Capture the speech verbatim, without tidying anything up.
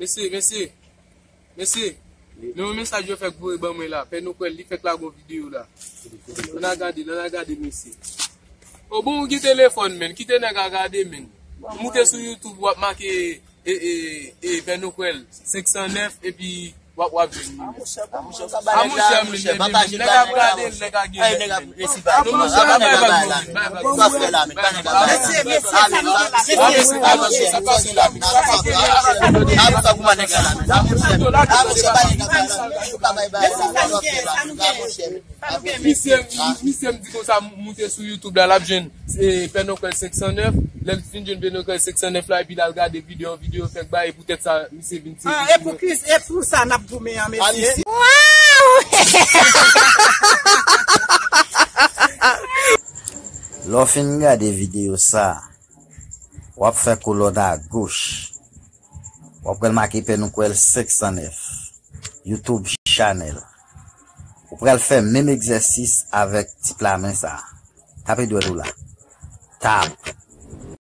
Mesye, mesye, mesye, men yon mesaj yo fèk voye ban mwen la. Pè Nokwèl, li fèk lage yon videyo la. Ann al gade, ann al gade, mesye. O bon, ou gen telefòn, menn. Kite nèg a gade, menn. Moute sou YouTube, w ap make, e, e, e, Pè Nokwèl senk san nèf, epi w ap, w ap jwenn li, menn. A, monchè, men, men, men, nèg ap gade, nèg a gen nèt, menn. Mesye, mesye, sa nou gen la. Mesye, sa nou gen, sa nou gen. Misye, misye m di konsa, moute sou YouTube la, l ap jwenn, e, Pè Nokwèl senk san nèf. Lè l fin jwenn Pè Nokwèl senk san nèf la, epi l al gade videyo, videyo fèk bay, e poutèt sa, misye vin se. Ah, e pou ki, e pou sa n ap goumen an, mesye. Lè w fin gade videyo sa, w ap fè kolòn agoch. W ap wè l make Pè Nokwèl senk san nèf, YouTube channel. Ou pral fè menm egzèsis avèk ti pla men sa. Tape dwèt ou la. Tap.